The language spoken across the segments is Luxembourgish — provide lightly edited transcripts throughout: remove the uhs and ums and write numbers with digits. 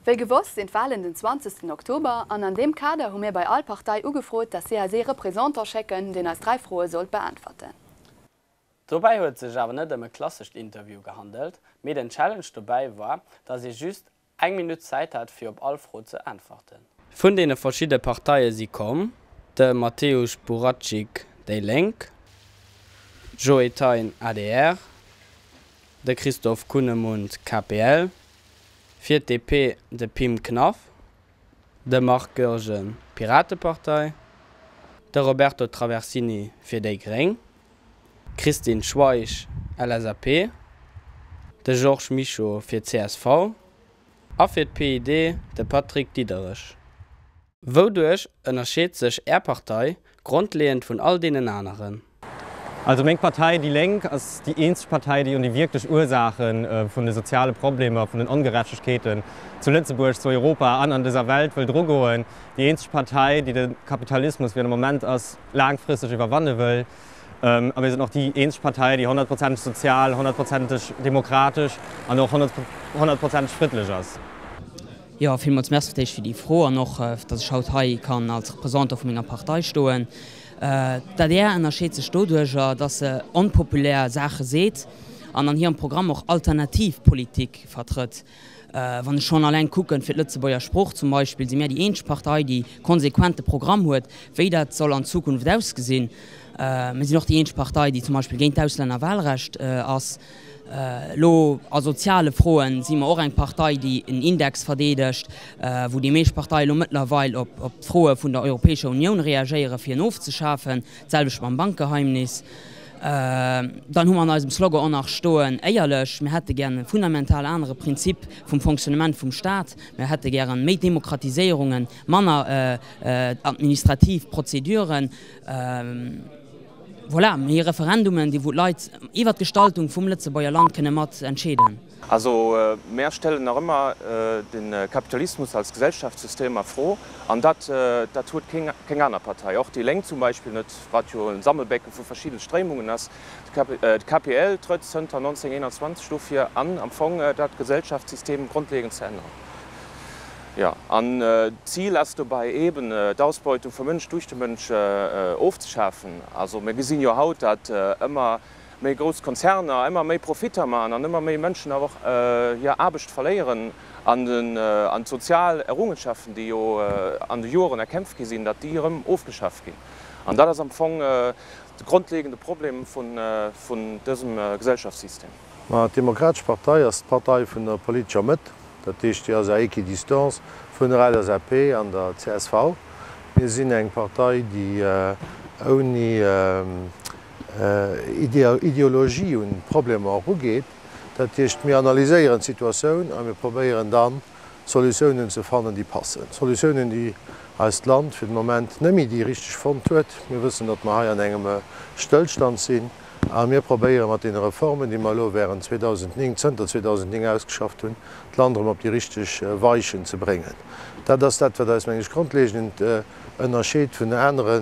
Wéi gewosst sinn d'Walen den 20 Oktober an an deem Kader hu mir bei all Partei ugefrot, dass si eis ee Représentant schécken, deen eis 3 Froe sollt beäntwerten. Dobäi huet et sech awer net ëm e klassescht Interview gehandelt, mee den Challenge dobäi war, dass ee just eng Minutt Zäit hat fir op all Fro ze äntwerten. Vun deene verschidde Parteie si komm, de Mateusz Buraczyk, déi Lénk, Joe Thein, adr, de Christoph Kunemund, KPL, Fir d'DP de Pim Knaff, de Marc Goergen, Piratepartei, de Roberto Traversini fir déi gréng, d'Christine Schweich, LSAP, de Georges Mischo fir csv a fir d'PID de Patrick Diederich. Wouduerch ënnerscheet sech Är Partei grondleeënd vun all deenen aneren? Also meng Partei, déi Lénk, ass déi eenzeg Partei, déi un déi wierklech Ursaache vun de soziale Problemer, vun den Ongerechtegkeeten zu Lëtzebuerg, zu Europa an an dëser Welt wëll drugoen. Déi eenzeg Partei, déi de Kapitalismus, wéi en am Moment ass, laangfristeg iwwerwanne wëll. A mir sinn och déi eenzeg Partei, déi honnertprozenteg sozial, honnertprozenteg demokratesch an och honnertprozenteg friddlech ass. Jo, villmools Merci fir d'éischt fir déi Fro an och, datt ech haut hei kann als Représentant vu menger Partei stoen. D'adr ënnerscheet sech doduerjer, datt se onpopulär Saache seet an an hirem Programm och alternativ Politik vertrëtt. Wann ech schonn alleng kucken, fir d'Lëtzebuerger Sprooch zum Beispill, si mär déi eenzeg Partei, déi konsequent e Programm huet, wéi dat soll an Zukunft ausgesinn. Mir sinn och déi eenzeg Partei, déi zum Beispill géint d'Auslännerwahlrecht ass. Elo a soziale Froen si mer och eng Partei, déi en Index verdeedegt, wou déi meescht Parteie elo mëttlerweil op d'Froe vun der Europäescher Unioun reagéieren, fir en ofzeschafen. D'selwecht mam Bankgeheimnis. Dann hu mer an eisem Slogan och nach stoen, éierlech, mir hätte gären e fundamental anere Prinzip vum Fonctionnement vum Stat, mir hätte gären méi Demokratiséierungen, manner administrativ Prozeduren, voilà, méi Referendumen, déi wou d'Leit iwwert d'Gestaltung vum Lëtzebuerger Land kënne mat entscheeden. Also mär stellen nach ëmmer de Kapitalismus als Gesellschaftssystem a Fro, an dat dat huet keng aner Partei, och déi Lénk zum Beispill net, wat jo e Sammelbecke vu verschiddene Stréimungen ass. D'KPL trëtt zënter 1921 dofir an, am Fong dat Gesellschaftssystem grondlegend ze änneren. Jo, an d'Zil ass dobäi eben, d'Ausbeutung vum Mënsch duerch de Mënsch ofzeschafen. Also mir gesinn jo haut, datt ëmmer méi grouss Konzerner ëmmer méi Profitter maachen an ëmmer méi Mënschen awer och hir Aarbecht verléieren an d'sozial Errungenschaften, déi jo an de Joren erkämpft gi sinn, datt déi erëm ofgeschaaft ginn. An dat ass am Fong de grondlegende Problem vun dësem Gesellschaftssystem. Ma d'Demokratesch Partei ass d'Partei vun der politescher Mëtt. Dat heescht, déi ass à équidistance vun der LSAP an der csv. Mir sinn eng Partei, déi ouni Ideologie un d'Problemer erugeet. Dat heescht, mir analyséieren d'Situatioun a mir probéieren dann, Solutiounen ze fannen, déi passen. Solutiounen, déi eist Land fir de Moment net méi déi richteg fonnt huet. Mir wëssen, datt mer hei an engem Stëllstand sinn a mir probéiere mat deene Reformen, déi mer elo während 2009, zënter 2009 ausgeschafft hunn, d'Land erëm op déi richteg Weichen ze bréngen. Dat ass dat, wat eis, meng ech, grondlegend ënnerscheet vun anere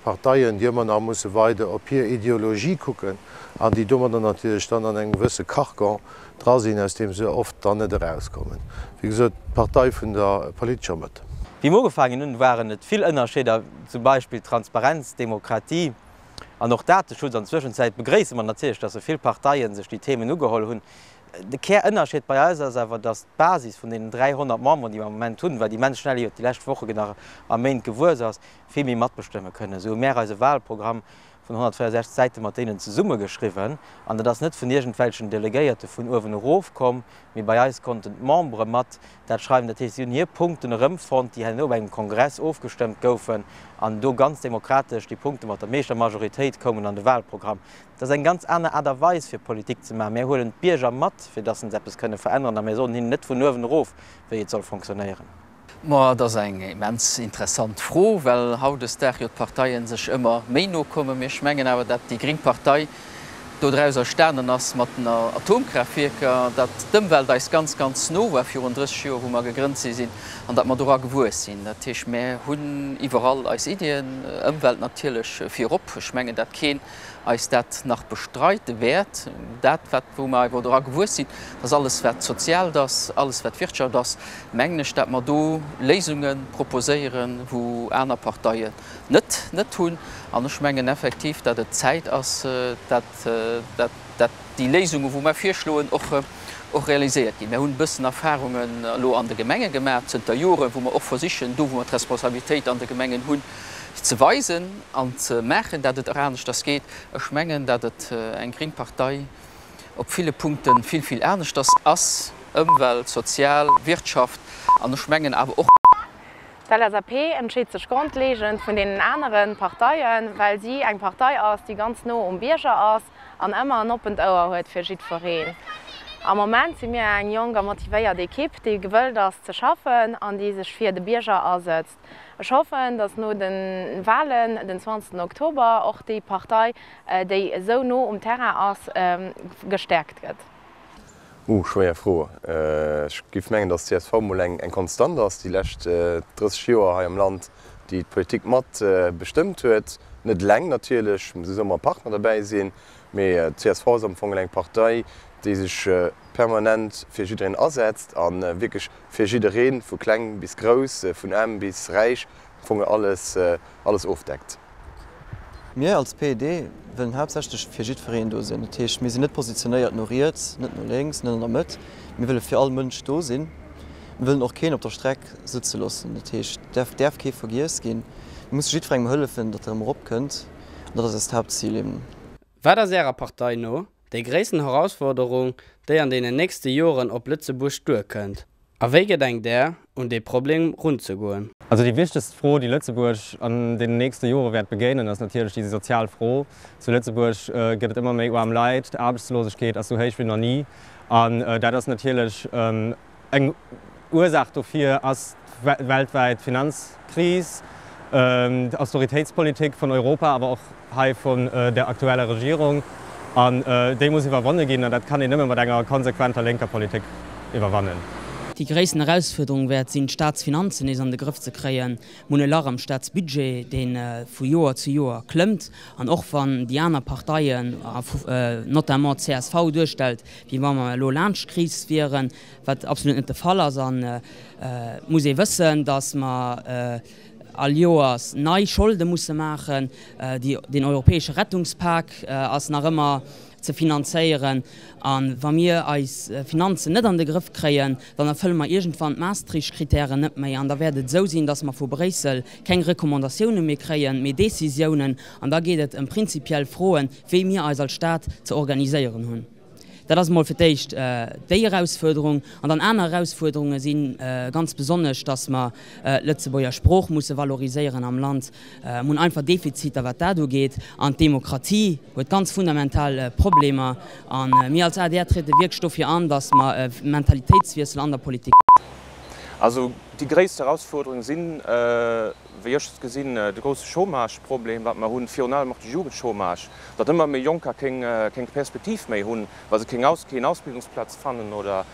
Parteien, déi ëmmer nach musse weider op hir Ideologie kucken an déi domadder natierlech dann an engem gewësse Carcan dra sinn, aus deem se oft dann net erauskommen. Wéi gesot, d'Partei vun der politescher Mëtt. Wéi mer ugefaangen hunn, waren et vill Ënnerscheeder, zum Beispill Transparenz, Demokratie an och Dateschutz. An Zwëschenzäit begréisse mer natierlech, dass esou vill Parteien sech déi Themen ugeholl hunn. De Kärënnerscheed bei eis ass awer, dass d'Basis vun deenen 300 Memberen, déi mer am Moment hunn, wat immens schnell iwwert déi lescht Wochen nach a Méint gewuess ass, vill méi matbestëmme kënnen. Esou hu mär eise Wahlprogramm vun 164 Säite mat deenen zesummegeschriwwen. An dat ass net vun iergendwelchen Delegéierte vun uewen erof komm, mee bei eis konnten d'Membere mat dat schreiwen. Dat heescht, si hunn hir Punkten erëmfonnt, déi herno op engem Kongress ofgestëmmt goufen an do ganz demokratesch déi Punkte mat der meeschter Majoritéit koumen an de Wahlprogramm. Dat ass eng ganz aner Aart a Weis fir Politik ze maachen. Mär huelen d'Bierger mat, fir datt se eppes kënne veränneren a mär soen hinnen net vun uewen erof, wéi et soll fonctionnéieren. Ma et ass eng immens interessant Fro, well hautdesdag jo d'Parteien sech ëmmer méi no kommen. Mee ech mengen awer, dat déi gréng Partei. Dodraus erstanen ass mat den Atomkraaftwierker, datt d'Ëmwelt eis ganz, ganz no war virun 30 Joer, wou mer gegrënnt si sinn, an datt mer dora gewuess sinn. Dat heescht, mär hunn iwwerall eis Iddien, Ëmwelt natierlech virop. Ech mengen, datt keen eis dat nach bestreite wäert. Dat, wat, wou mer awer dora gewuess sinn, datt alles, wat Soziaalt ass, alles, wat Wirtschaft ass, mengen ech, datt mer do Léisunge proposéieren, wou aner Parteien net net hunn. An ech mengen effektiv, datt et Zäit ass, datt dat déi Léisungen, wou mer virschloen, och och realiséiert ginn. Mer hunn e bëssen Erfahrungen elo an de Gemenge gemaach zënter Joren, wou mer och versichen, do wou mer d'Responsabilitéit an de Gemengen hunn, ze weisen an ze maachen, datt et och aneschters geet. Ech mengen, datt et eng gréng Partei op ville Punkte vill, vill aneschters ass, Ëmwelt, Sozial, Wirtschaft, an ech mengen awer och. D'LSAP entscheet sech grondlegend vun deenen anere Parteien, well si eng Partei ass, déi ganz no um Bierger ass an ëmmer en oppent Ouer huet fir jiddwereen. Am Moment si mir eng jonk a motivéiert Ekipp, déi gewëllt ass ze schaffen an déi sech fir de Bierger asëtzt. Ech hoffen, datt no de Walen den 20 Oktober och déi Partei, déi esou no um Terrain ass, gestäerkt gëtt. Uh, schwéier Fro. Ech géif mengen, datt csv mol eng Konstant ass déi lescht 30 Joer hei am Land, déi d'Politik mat bestëmmt huet. Net eleng natierlech, muss ëmmer e Partner derbäi sinn, mee csv ass am Fong eng Partei, déi sech permanent fir jiddereen asetzt a wierklech fir jiddereen, vu kleng bis grouss, vun aarm bis räich, am Fong alles, alles ofdeckt. Mir als PED wëllen haaptsächlech fir jiddwereen do sinn. Dat heescht, mir sinn net positionéiert no riets, net no lénks, net an der Mëtt. Mir wëlle fir all Mënsch do sinn. Mir wëllen och keen op der Streck sëtze loossen. Dat heescht, et däerf däerf kee vergiess ginn. Mir musse jiddwerengem hëllefen, datt e erëm eropkënnt. An dat ass eist Haaptzil eben. Wat ass Ärer Partei no déi gréissten Herausforderung, déi an deenen nächste Joren op Lëtzebuerg duerkënnt? A wéi gedenkt Där, un dee Problem runzegoen? Also déi wichtegst Fro, déi Lëtzebuerg an deenen nächste Jore wäert begéinen, ass natierlech déi sozial Fro. Zu Lëtzebuerg gëtt et ëmmer méi aarm Leit, d'Aarbechtslosegkeet ass sou héich wéi nach ni. An dat ass natierlech eng Ursaach dofir ass d'weltwäit Finanzkris, d'Austeritéitspolitik vun Europa, awer och hei vun der aktueller Regierung, an déi muss iwwerwonne ginn, an dat kann een nëmme mat enger konsequenter lénker Politik iwwerwannen. Déi gréissten Erausfuerderung wäert sinn, d'Staatsfinanzen nees an de Grëff ze kréien. Mir hunn e Lach am Staatsbudget, dee vu Joer zu Joer klëmmt. An och wann déi aner Parteien, notamment d'CSV, duerstellt, wéi wa mer elo laanscht d'Kris wieren, wat absolut net de Fall ass, an et muss ee wëssen, datt mer, all Joers nei Scholde musse maachen, deen europäesche Rettungspak ass nach ëmmer ze finanzéieren. A wa mir eis Finanzen net an de Grëff kréien, dann erfëlle mer iergendwann d'Maastricht-Kritären net méi an da wäert et esou sinn, datt mer vu Bréissel keng Recommandatioune méi kréien, mee Décisiounen. An da geet et ëm prinzipiell Froen, wéi mir eis als Staat ze organiséieren hunn. Dat ass emol fir d'éischt déi Erausfuerderung. An dann aner Erausfuerderunge si ganz besonnesch, dass mer d'Lëtzebuerger Sprooch musse valoriséieren am Land. Mer hunn einfach Defiziter, wat dat ugeet. An d'Demokratie huet ganz fundamental Problemer. A mir als adr triede wierklech dofir an, dass mer e Mentalitéitswiessel an der Politik. Also déi gréisst Erausfuerderunge sinn, wéi ech et gesinn, de grousse Chômageproblem, wat mer hunn, virun allem och de Jugendchômage. datt ëmmer méi Jonker keng Perspektiv méi hunn, well se keng Ausbildungsplaz fannen oder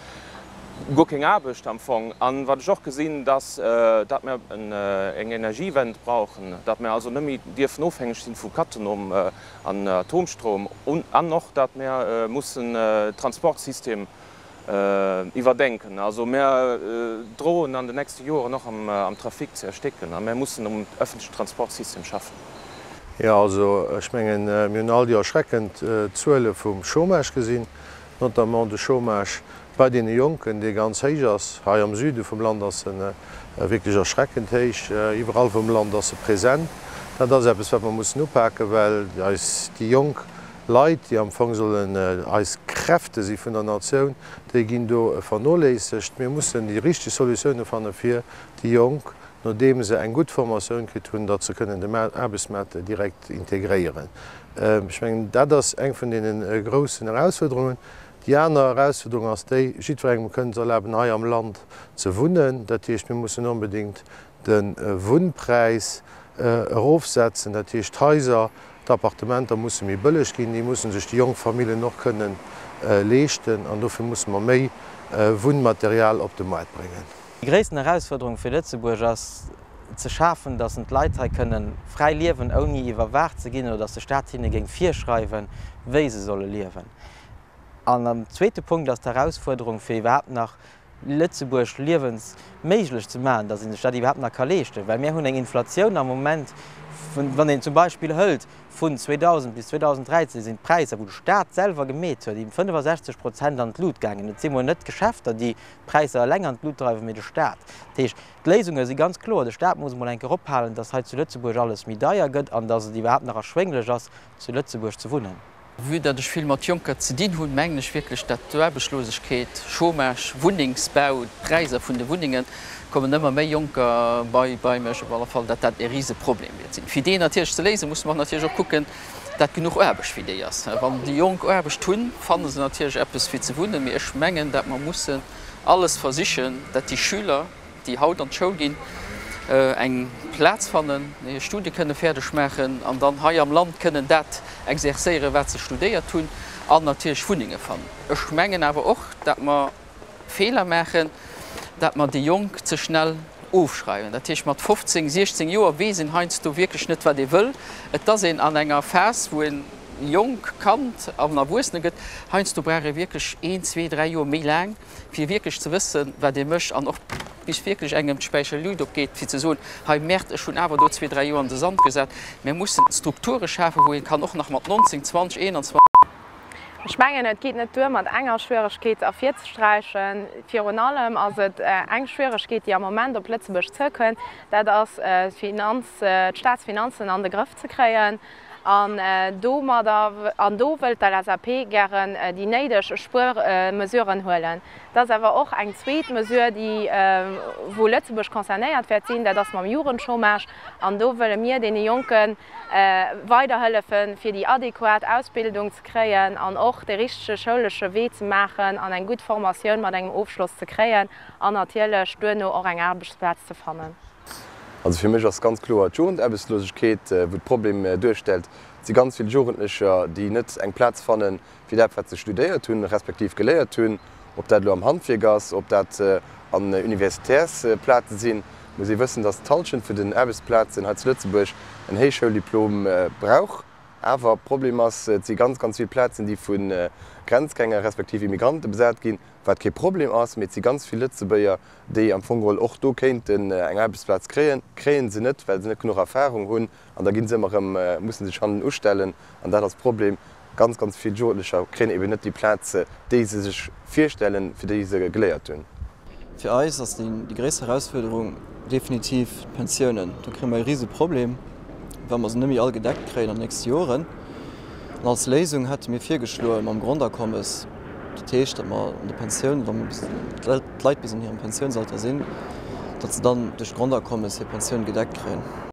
guer keng Aarbecht am Fong. An wat ech och gesinn, datt datt mer eng Energiewend brauchen, datt mer also net méi dierfen ofhängeg sinn vu Cattenom an Atomstroum an och datt mer mussen Transportsystem iwwerdenken. Also mär droen an de nächste Joren och am Trafic ze erstécken a mär mussen um öffentlechen Transportsystem schaffen. Jo, also ech mengen, mir hunn all déi erschreckend Zuele vum Chômage gesinn, notamment de Chômage bei deene Jonken, dee ganz héich ass. Hei am Süde vum Land ass e wierklech erschreckend héich. Iwwerall vum Land ass e present. Dat ass eppes, wat mer mussen upaken, well eis déi Jonk Leit, déi am Fong sollen eis Kräfte si vun der Natioun, déi ginn do vernoléissegt. Mir mussen déi richteg Solutioune fanne fir déi Jonk, nodeem se eng gutt Formatioun kritt hunn, datt se kënnen de Aarbechtsmaart direkt integréieren. Ech mengen, dat ass eng vun deene groussen Erausfuerderungen. Déi aner Erausfuerderung ass déi, jiddwerengem kënnen ze erlaben, hei am Land ze wunnen. Dat heescht, mir mussen onbedéngt de Wunnpräis erofsetzen, dat heescht d'Haiser. D'Appartementer musse méi bëlleg ginn, déi musse sech déi jonk Familljen och kënnen leeschten an dofir musse mer méi Wunnmaterial op de Moart bréngen. Déi gréissten Erausfuerderung fir Lëtzebuerg ass, ze schafen, datt d'Leit hei kënne fräi liewen, ouni iwwerwaacht ze ginn oder datt de Staat hinne géing virschreiwen, wéi se solle liewen. An am zweete Punkt ass d'Erausfuerderung, fir iwwerhaapt nach Lëtzebuerg liewensméiglech ze maachen, datt ee sech dat iwwerhaapt nach ka leeschten. Well mir hunn eng Inflatioun am Moment vun, wann een zum Beispill hëlt, vun 2000 bis 2013 sinn d'Präisser, wou de Staat selwer gemeet huet, ëm 65 Prozent an d'Lut gaangen. Et si mol net d'Geschäfter, déi d'Präisser eleng an d'Lut dreiwen, mee de Staat. Dat heescht, d'Léisunge si ganz kloer, De Staat muss emol eng Kéier ophalen, datt hei zu Lëtzebuerg alles méi deier gëtt an datt et iwwerhaapt nach erschwénglech ass, zu Lëtzebuerg ze wunnen. Vue datt ech vill mat Jonker ze dinn hunn, mengen ech wierklech, datt d'Aarbechtslosegkeet, Chômage, Wunnengsbau, d'Präiser vun de Wunnengen, kommen ëmmer méi Jonker bei bei mech op alle Fall, datt dat e Riseproblem wäert sinn. Fir deen natierlech ze léisen, musse mer natierlech och kucken, datt genuch Aarbecht fir déi ass. Wann déi Jonk Aarbecht hunn, fanne se natierlech eppes fir ze wunnen. Mee ech mengen, datt mer mussen alles versichen, datt déi Schüler, déi haut an d'Schoul ginn, eng Plaz fannen, hir Studie kënne fäerdeg maachen an dann hei am Land kënnen dat exerzéieren, wat se studéiert hunn, an natierlech Wunnenge fannen. Ech mengen awer och, datt mer Feeler maachen, datt mer déi Jonk ze schnell ofschreiwen. Dat heescht, mat 15, 16 Joer weess een heiansdo wierklech net, wat ee wëll. Et ass een an enger Phas, wou e jonk Kand an Erwuessene gëtt. Heiansdo brauch ee wierklech een, zwee, dräi Joer méi laang, fir wierklech ze wëssen, wat ee mécht an och bis wierklech engem d'Späicherluut opgeet, fir ze soen, hei Merde, ech hunn awer do zwee, dräi Joer an de Sand gesat. Mir mussen Strukture schafen, wou ee kann och nach mat 19, 20, 21. Ech mengen, et geet net duer, mat enger Schwieregkeet ervirzesträichen. Virun allem ass et eng Schwieregkeet, déi am Moment op Lëtzebuerg zoukënnt, dat ass d'Staatsfinanzen an de Grëff ze kréien. An domadder, an do wëllt d'LSAP gären déi néideg Spuermesuren huelen. Et ass awer och eng zweet Mesure, déi, wou Lëtzebuerg concernéiert wäert sinn, dat ass mam Jugendchômage. An do wëlle mir deene Jonke weiderhëllefen, fir déi adequat Ausbildung ze kréien an och de richtege schoulesche Wee ze maachen an eng gutt Formatioun mat engem Ofschloss ze kréien an natierlech duerno och eng Aarbechtsplaz ze fannen. Also fir mech ass ganz kloer d'Jugendaarbechtslosegkeet, wou de Problem duerstellt. Et si ganz vill Jugendlecher, déi net eng Plaz fanne fir dat, wat se studéiert hunn, respektiv geléiert hunn. Ob dat elo am Handwierk ass, ob dat an Universitärsplaze sinn, muss ee wëssen, datt d'Hallschent vun den Aarbechtsplazen hei zu Lëtzebuerg en Héichschouldiplom brauch. Awer Problem ass, et si ganz, ganz vill Plazen, déi vu Grenzgänger respektiv Immigrante besat ginn, wat kee Problem ass, mee et si ganz vill Lëtzebuerger, déi am Fong geholl och do kéinten eng Aarbechtsplaz kréien, kréie se net, well se net genuch Erfahrung hunn an da gi se ëmmer erëm, musse sech hannen ustellen an dat ass Problem. Ganz, ganz vill Jugendlecher kréien eben net déi Plaz, déi se sech virstellen, fir déi se geléiert hunn. Fir eis ass déi gréisst Erausfuerderung definitiv d'Pensiounen. Do kréie mer e rise Problem, well mer se net méi all gedeckt kréien an den nächste Joren. An als Léisung hätte mir virgeschloe mam Grondakommes, dat heescht, datt mer an der Pensioun, wa mer bis, d'Leit bis an hirem Pensiounsalter sinn, datt se dann duerch d'Grondakommes hir Pensioun gedeckt kréien.